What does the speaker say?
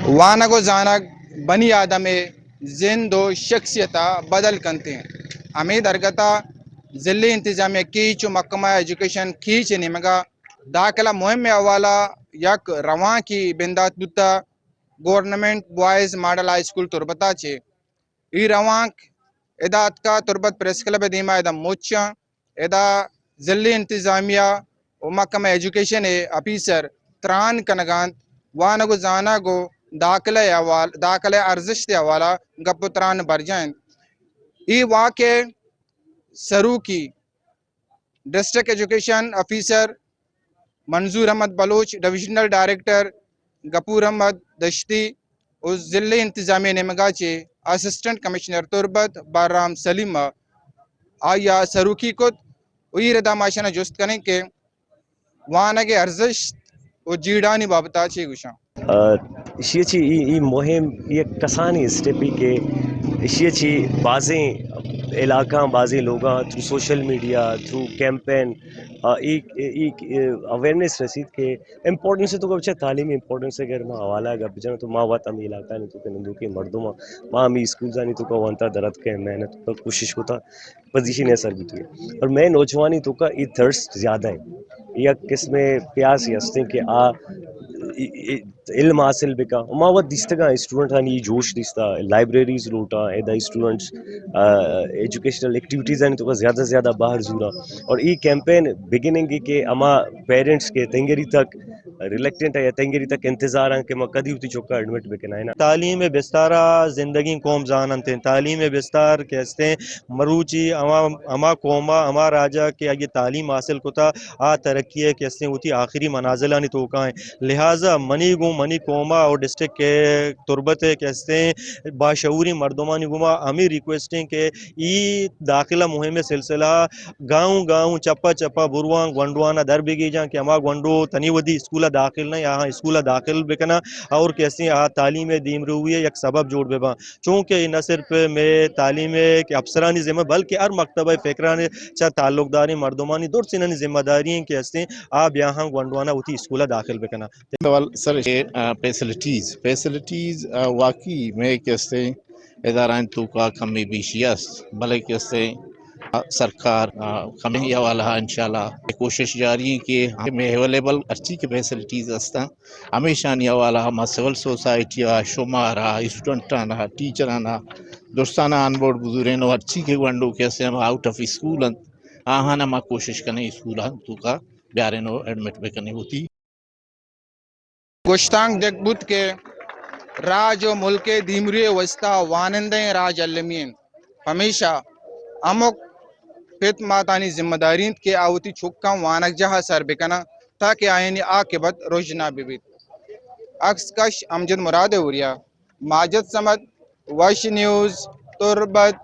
وانگ و زانگ بنی آدم ء زند و شخصیت ء بدل کنت انت۔ ہمے درگت ء ضلعی انتظامیہ کیچ و محکمہ ایجوکیشن کیچ ء نیمگ ء داخلہ مہم ء حوالہ یک روانکے بندات بوتہ۔ Government boys model high school تربت ء چہ اے روانک ادا اتکا تربت پریس کلب ء دیما ادا مچاں۔ ادا ضلعی انتظامیہ و محکمہ ایجوکیشن ء آفیسر تران کنگا انت، وانگ و زانگ و داخلہ ء حوال-، داخلہ ء ارزشت ء حوالہ گپ و تران برجا انت۔ اے واقعہ سروکی ڈسٹرکٹ ایجوکیشن آفیسر منظور احمد بلوچ، ڈویژنل ڈائریکٹر غفور احمد دشتی و ضلعی انتظامیہ نیمگا چہ اسسٹنٹ کمشنر تربت بارام سلیم ء آئی ء سروکی کت و اے ردا ما اشانا جست کنیں کہ وانگ ء ارزشت و جیڑھانی بابت ء چے گوشاں۔ آ، ایشی ء چہ ای، ای مہم یک کسانیں اسٹیپے کہ ایشی ء چہ بازیں علاقاں، بازیں لوگاں through social media, through campaign, آ، ای، ای، ای اویئرنیس رسیت کہ امپورٹنس تو کا، بچہ تعلیمی امپورٹنس اگر ما حوالہ گپ جناں تو ما وت ہمے علاقہ نے تو کہ نندوکیں مردم آں، ما ہمے اسکولزانی تو کا وانتا درد کہ محنت پر کوشش کتا۔ پوزیشن ء سر بیتگ۔ اور مئے نوجوانی توکا اے تھرسٹ زیادہ ہے، یک قسم پیاس ہی ہستیں کہ آ ای-، ای-، علم حاصل بکا۔ ما وت دیستگاں اسٹوڈنٹ آنی جوش دیستا، لائبریریز لوٹا، ادا اسٹوڈنٹس، آ، ایجوکیشنل ایکٹیویٹیز آنی توکا زیادہ سے زیادہ باہر زورا۔ اور ای کیمپین بگننگ کہ ہما پیرنٹس کے تنگری تک ریلیکٹنٹ ہے یا تنگری تک انتظار ہیں کہ ما کدی ہوتی چوکا ایڈمٹ بکنائیں۔ تعلیم ء بستار ء زندگیں قوم زان انت۔ تعلیم ء بستار کہ استیں مروچی ہما، ہما قوم ء ہما راج ء کہ اگہ تعلیم حاصل کتا آ ترقی ء کہ استیں وتی آخری منازلانی توکا ہیں۔ لہذا منی گوں منی قوم ء اور ڈسٹرکٹ ء تربت ء کہ استیں باشعوریں مردمانی گوما ہمیں ریکویسٹ ہیں کہ ای داخلہ مہم ء سلسلہ گاؤں گاؤں، چپا چپا برواں، گونڈوانا در بگیجاں کہ ہما گونڈو تنی ودی اسکولا داخل نہ، آہاں اسکولا داخل بکناں اور کہ استیں آ تعلیم ء دیمروی ء یک سبب جوڑ بباں۔ چونکہ اے نہ صرف مئے تعلیم ء کہ افسرانی ذمہ، بلکہ ہر مکتبہ فکران چا تعلق داریں مردمانی درسینانی ذمہ داری ہیں کہ استیں آ بیاہاں گونڈوانا وتی اسکولا داخل بکناں۔ سوال سر، آ، فیسلٹیز، فیسلٹیز، آ، واقعی مئے کہ استیں ادارہ توکا کمی بیشی است، بلے کہ استیں سرکار، آ، کمیں حوالہ انشاءاللہ کوشش جاری ہیں کہ ہمیں اویلیبل ہرچی کہ فیسلٹیز ہستاں، ہمیشانی حوالہ ما سول سوسائٹی آ، شمارا، اسٹوڈنٹانا، ٹیچرانا، درستانا آن بورڈ بزورین و ہرچی کہ گونڈو کہ ہستیں ہم آؤٹ آف اسکول انت، آہانا ما کوشش کنیں اسکول انت توکا بیارین و ایڈمٹ بکنیں ہوتی۔ گوشتانک دگ بوت کہ راج و ملک ء دیمروی ء واستا وانندہیں راج المی انت۔ پمیشا ہمک پت ماتانی ذمہ داری انت کہ آ وتی چکاں وانگجاہ ء سر بکناں تاکہ آیانی عاقبت رژنا بہ بیت۔ عکس کش امجد مراد اوریا، ماجد صمد، وش نیوز، تربت،